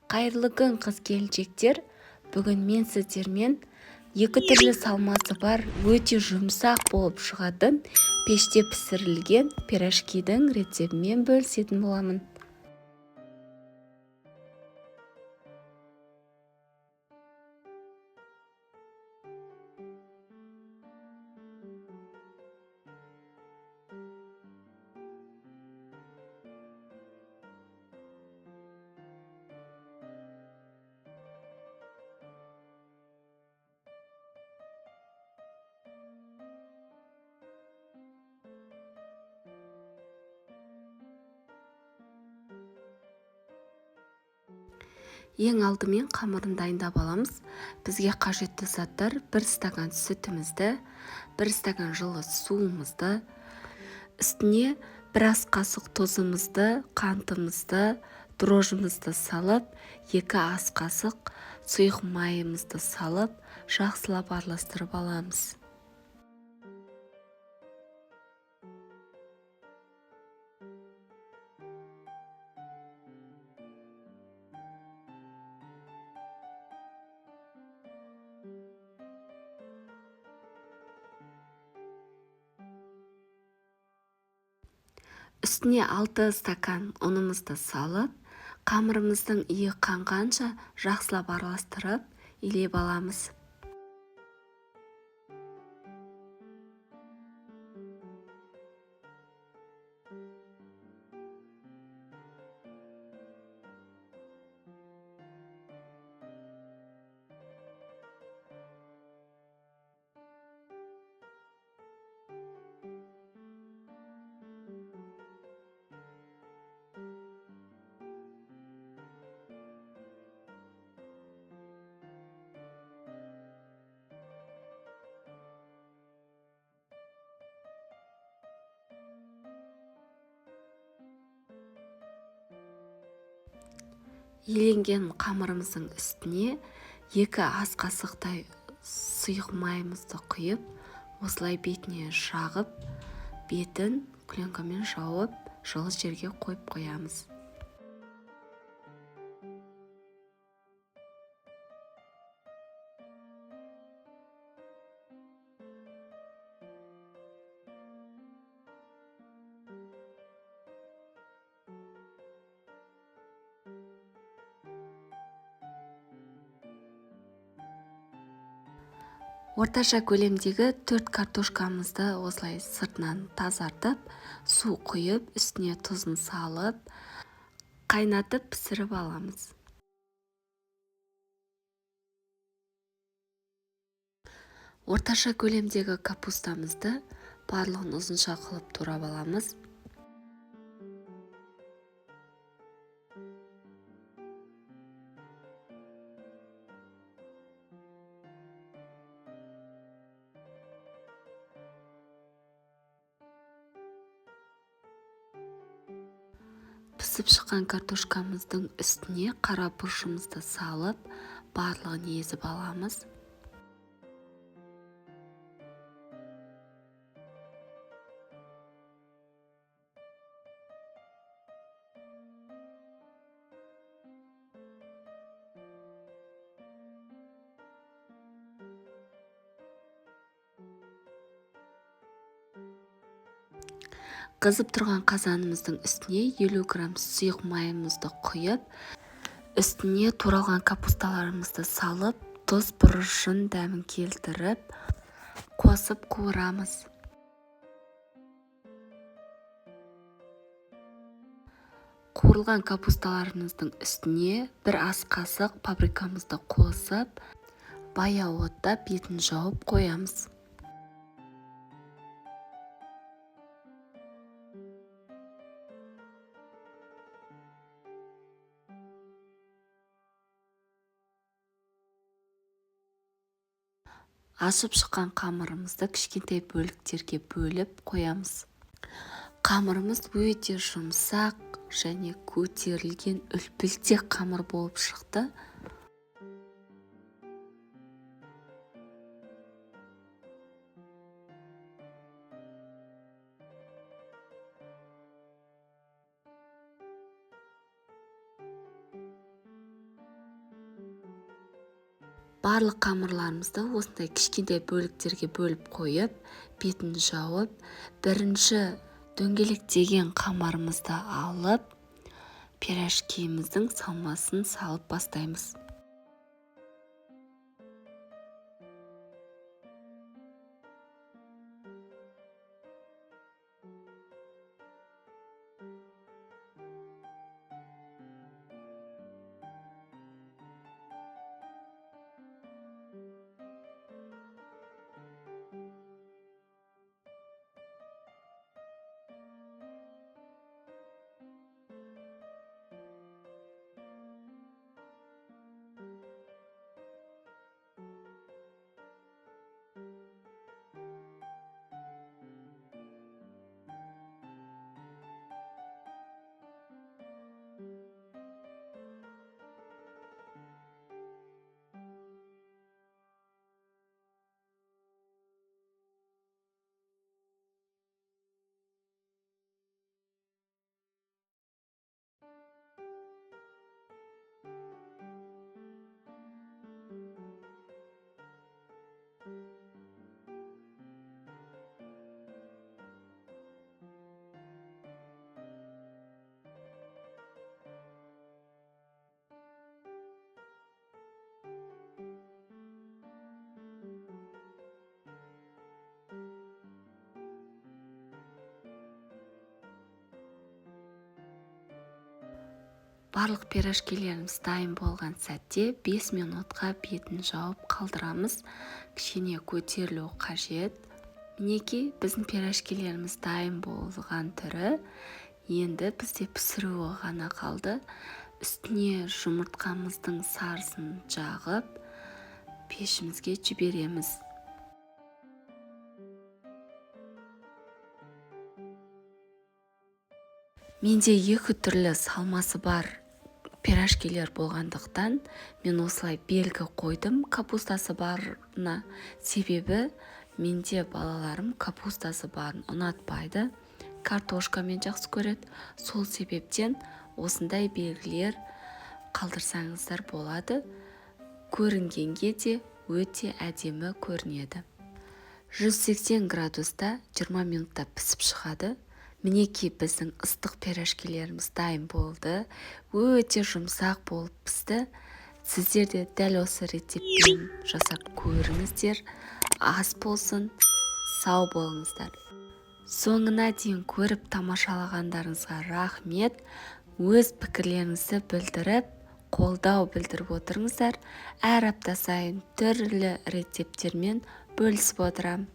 Қайырлы күн, қыз-келіншектер! Бүгін мен сіздермен екі түрлі салмасы бар, өте жұмсақ болып шығатын пеште пісірілген пирожкидің рецептімен бөлісетін боламын. Ең алдымен қамырын дайындап аламыз. Бізге қажетті заттар: 1 стакан сүтімізді, 1 стакан жылы суымызды, үстіне бір ас қасық тұзымызды, қантымызды, дрожжымызды салып, 2 ас қасық сұйық майымызды салып, жақсылап араластырып аламыз. Үстіне 6 стакан ұнымызды салып, қамырымыздың иі қанғанша жақсылап араластырып, илеп аламыз. Еленген қамырымыздың үстіне 2 ас қасықтай сұйық майымызды құйып, осылай бетіне жағып, бетін пленкамен жауып, жылы жерге қойып қоямыз. Орташа көлемдегі 4 картошкамызды осылай сыртынан тазартып, су құйып, үстіне тұзын салып, қайнатып пісіріп аламыз. Орташа көлемдегі капустамызды барлығын ұзынша қылып турап аламыз. Пісіп шыққан картошкамыздың үстіне қара бұрышымызды салып, барлығын езіп аламыз. Қызып тұрған қазанымыздың үстіне 50 грамм сұйық майымызды құйып, үстіне туралған капусталарымызды салып, тұз бұрышын дәмін келтіріп, қосып қуырамыз. Қуырылған капусталарымыздың үстіне 1 ас қасық паприкамызды қосып, баяу отта бетін жауып қоямыз. Ашып шыққан қамырымызды кішкентай бөліктерге бөліп қоямыз. Қамырымыз өте жұмсақ және көтерілген үлпілдек қамыр болып шықты. Барлық қамырларымызды осындай кішкентай бөліктерге бөліп қойып, бетін жауып, бірінші дөңгелектеген қамырымызды алып, пирожкиіміздің салмасын салып бастаймыз. Барлық пирожкилеріміз дайын болған сәтте 5 минутқа бетін жауып қалдырамыз. Кішкене көтерілу қажет. Мінекей, біздің пирожкилеріміз дайын болған түрі. Енді бізде пісіруі ғана қалды. Үстіне жұмыртқамыздың сарысын жағып, пешімізге жібереміз. Менде екі түрлі салмасы бар пирожкилер болғандықтан мен осылай белгі қойдым капустасы барына. Себебі менде балаларым капустасы барын ұнатпайды, картошкамен жақсы көреді. Сол себептен осындай белгілер қалдырсаңыздар болады. Көрінгенге де өте әдемі көрінеді. 180 градуста 20 минутта пісіп шығады. Мінекей, біздің ыстық пирожкилеріміз дайын болды. Өте жұмсақ болып пісті. Сіздер де дәл осы рецептпен жасап көріңіздер. Ас болсын, сау болыңыздар. Соңына дейін көріп тамашалағандарыңызға рахмет. Өз пікірлеріңізді білдіріп, қолдау білдіріп отырыңыздар. Әр апта сайын түрлі рецепттермен бөлісіп отырамын.